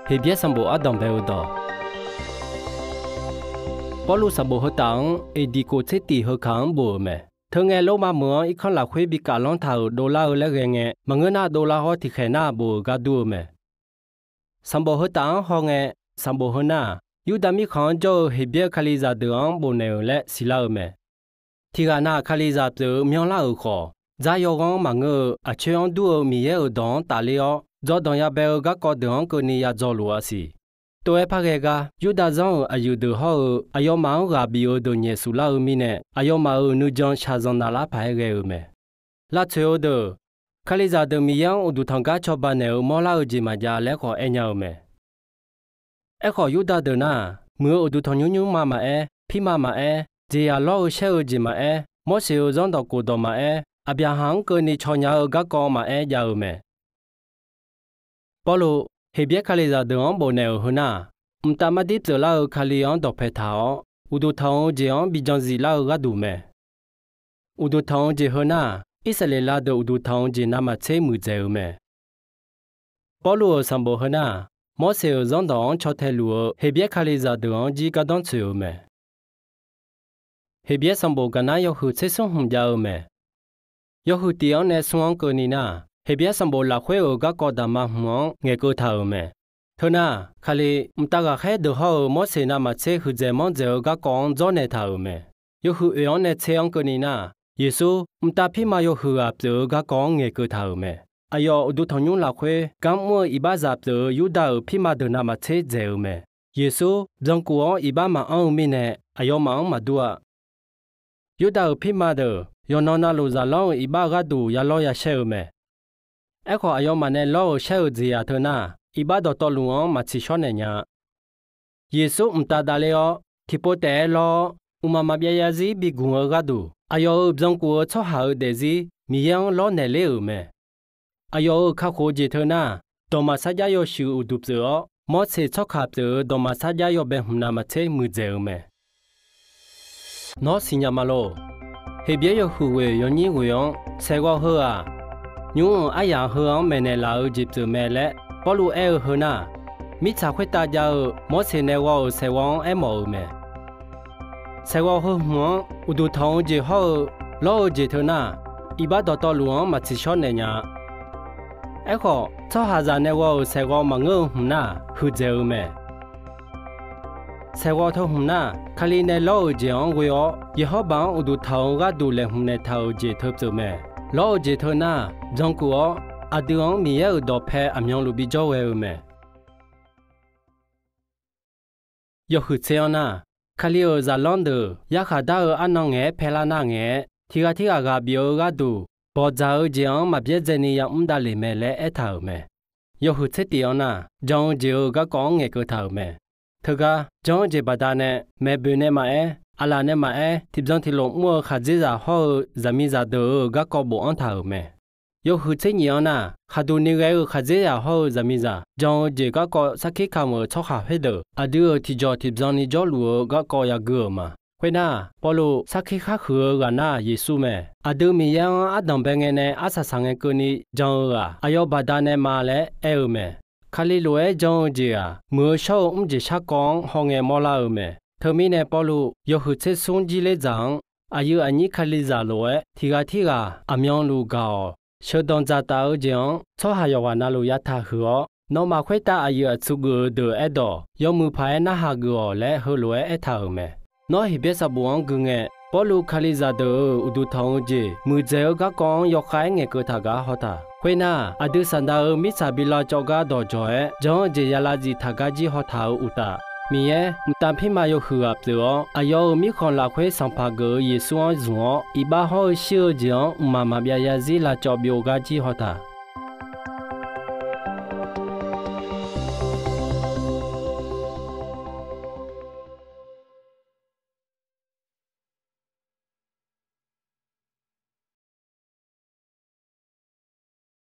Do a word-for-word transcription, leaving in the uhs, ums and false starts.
Heqbyaer sanqbof ardanqbae-eu dawq. Pawrluv sanqbof heu taf-anr Eqdiqkoq tser tiq heu kaq-anr bof-euq mae. Teu ngae, Lormav meuq-anr irkanr lafkhoer bi kaflanr taq-euq dovlar-eu laer ghae ngae, maqngeur nar dovlar hawr tiqkhaeq nar bof-euq gar dur-eu mae. Sanqbof heu taf-anr hawngae, sanqbof heu nar, Yurdav mirkhanq-anr jawr-eu Heqbyaer Kalizaq deuq-anr bofnaeq-euq laer siqlar-eu mae. Tiqghaq nav Kalizaq pyeuf-eu myanrlar-euq khawf, dzar yawghanr maqngeur-eu aqcoer-anr dur-eu Miqyaer-euq dawq-anr tafler-awr, dzawrdanq yabae-eu garkawv deuq-anr keuvni yadzawluf-a siq. Tov-aer par ghae gar, Yurdav zanr-euq aqyuif deuq hawr-eu aqyawfmaf-anr ghaq bif-eu deuq nyaef suflar-eu mirnae, aqyawfmaf-euq nuijan shaqzanq naflar paq-aer ghae-euq mae. Lavtsoeq-eu deuq, Kalizaq deuq Miqyaer-anr uqduq tanq gar cawba naeq-eu mawrlar-eu jeq maqjav laer khawf aernya-eu mae. Aerkhawf, Yurdav deuq nar, muiq-eu uqduq tanqnymr nymrma maqaer, pirma maqaer, jeqzaq lawr-eu shaer-eu jeq maqaer, Morseq-euq zanrdawq khofdawq maqaer, Aqbyaqhaq-anr keuvni caw nya-eu garkawv maqaer jav-eu mae. Pawrluv, Heqbyaer Kalizaq deuq-anr bofnaeq-euq heu nar, mqtav mardir pyeuflar-eu Kali-anr dawqpae taq-awr, uqduq tanq-eu jeq-anr bi jan ziflar-eu gharduq mae. Uqduq tanq-eu jeq heu nar, Irsaqleqlav deuq uqduq tanq-eu jeq navmaqtser muiqdzaeq-eu mae. Pawrluv-euq sanqbof heu nar, Morseq-euq zanrdawq-anr caw tae luf-eu Heqbyaer Kalizaq deuq-anr jir gardanr tsoeq-euq mae. Heqbyaer sanqbof gaqnar yawhuiq tser smr hmq jav-eu mae. Yawhuiq tiq-anr nae smr-anr keuvni nar, Heqbyaer sanqbof lafkhoer-euq garkawv daqma hmq-anr ngaeqkeuv taq-euq mae. Teu nar, Kali, mqtav ghaqkhaer deuq hawr-eu Morseq navmaqtser huiqdzaeq manr dzaeq-eu garkawv-anr dzawrnaeq taq-euq mae. Yawhuiq oeq-anr nae tser-anr keuvni nar, Yeqsur, mqtav pirma yawhuiq ghaq pyeuf-eu garkawv-anr ngaeqkeuv taq-euq mae. Aqyawf uqduq tanqnymr lafkhoer gar mr-eu iqbaxzaq pyeuf-eu Yurdav-euq pirma deuq navmaqtser dzaeq-eu mae. Yeqsur byankuf-awr iqbax maqanr-eu mirnae, aqyawfmaf-anr maqdur-a. Yurdav-euq pirma deuq yawqnan navluf zaqlanr-euq iqbax gharduq ya lawr ya shaer-eu mae. Aerkhawf, aqyawfmaf nae lawr-euq shaer-euq jeqzaq teu nar, iqbax dawqtawvluf-anr maq tsiqshawr naeq nya-a. Yeqsur mqtav davler-awr, tiqpov taef-aer lawr-awr, mqmaq maqbyav zarzir bigmq-eu gharduq, aqyawf-euq byankuf-eu tsawrhaq-euq daefzir Miqyaer-anr lawrnaeq ler-euq mae. Aqyawf-euq kakhof-eu jeq teu nar, dawqmaq sarjax yawshuif uqduq pyeuf-awr, Morseq tsawrkaq pyeuf-eu dawqmaq sarjax yawbae hmq navmaqtser muiqdzaeq-eu mae. Nawr siqnya ma lor. Heqbyaer yawhuiq ghoeq yawnyir ghoeq-anr saeqghawv heu-aq, nymr-euq aryaq heu-anr maeqnaeq laf-eu jeq pyeuf mae laer Pawrluv aer-eu heu nar, mirtsaq khoertav jav-eu Morseq nae ghawv-euq saeqghawv-anr aermawf-euq mae. Saeqghawv heu hmq-anr uqduq tanq-eu jeq hawr-eu lawr-eu jeq teu nar, iqbax dawqtawvluf-anr maq tsiqshawr naeq nya-a. Aerkhawf, tsawrhaqzaq nae ghawv-euq saeqghawv maqngeur-eu hmq nar, huiqdzaeq-eu mae. Saeqghawv teu hmq nar, Kali nae lawr-euq jeq-anr ghoe-awr, Yeqhawrbaq-anr uqduq tanq-eu gharduq laeqhmq naeqtaq-euq jeq teu pyeuf mae. Lawr-eu jeq teu nar, byankuf-awr, aqdui-anr Miqyaer-euq dawqpae aqmyanluf bijawr ghae-eu mae. Yawhuiq tser-anr nar, Kali-euq zaqlanr deuq yarkhaq dar-eu arnan ngaeq-aer paelar nar ngaeq-aer, tiq ghaq tirghaq ghaq bif-eu gharduq, bawqdzaq-eu jeq-anr maq byaerdzaeni yamr davlef mae laer aertaq-euq mae. Yawhuiq tser tiq-anr nar, jan-eu jeq-euq garkawv-anr ngaeqkeuv taq-euq mae. Teugar, jan-eu jeq baqdanae, maeqboeq nae maqaer, aqlaf nae maqaer, tiqbyan tiqlof mr-eu khaqdzerzaq hawr-eu zaqmiqzaq deuq-euq garkawv bofanr taq-euq mae. Yawhuiq tser nyif-anr nar, khaqduq ni ghae-eu khaqdzerzaq hawr-eu zaqmiqzaq, jan-eu jeq garkawv sarkir kamq-euq tsawrhaq khoerdeuq, aqdui-euq tiqjawq tiqbyan ni jawrluf-eu garkawv yagui-euq ma. Khoernar, Pawrluv sarkir khar huiq-eu ghaq nar Yeqsur mae. Aqdui Miqyaer-anr ardanqbae ngae nae arsaq saq ngae keuvni jan-eu ghaq, aqyawf baqdanae ma laer aer-eu mae. Kali lof-aer jan-eu jeq-aq, muiq-eu shawr-eu mr jeq shar kawv-anr hawngae mawrlar-eu mae. Teumirnae Pawrluv yawhuiq tser smr jir ler dzaq-anr, aqyuif aqnyir Kalizaq lof-aer tiq ghaq tirghaq aqmyanluf gaq-awq. Sheuqdanq dzaqtaf-eu jeq-anr tsawrhaq yawqghaq navluf yataq huiq-awr, nawmaf khoertav aqyuif aqtsu geuf-eu deuq aerdawq yawmuiq paq-aer narhaq geuf-awq laer heulof-aer aertaq-euq mae. Nawr Heqbyaer sanqbof-anr gui ngae, Pawrluv Kalizaq deuq-euq uqduq tanq-eu jeq muiqdzaeq-eu garkawv-anr yawkhav-aer ngaeqkeuv taq gar haw taq. Khoernar, aqdui saqdaq-euq mirtsaq bi lavcawv gar dawqjawq-aer jan-eu jeq ya lav zif taq gar jir haw taq-euq uqtaf, Miqyaer mqtav pirma yawhuiq ghaq pyeuf-awr, aqyawf-euq mirkhanq lafkhoer sanqpaq geuf-eu Yeqsur-anr zmq-awr, iqbax hawr-eu shir-eu jeq-anr mqmaq maqbyav zarzir lavcawv byov gar jir haw taq.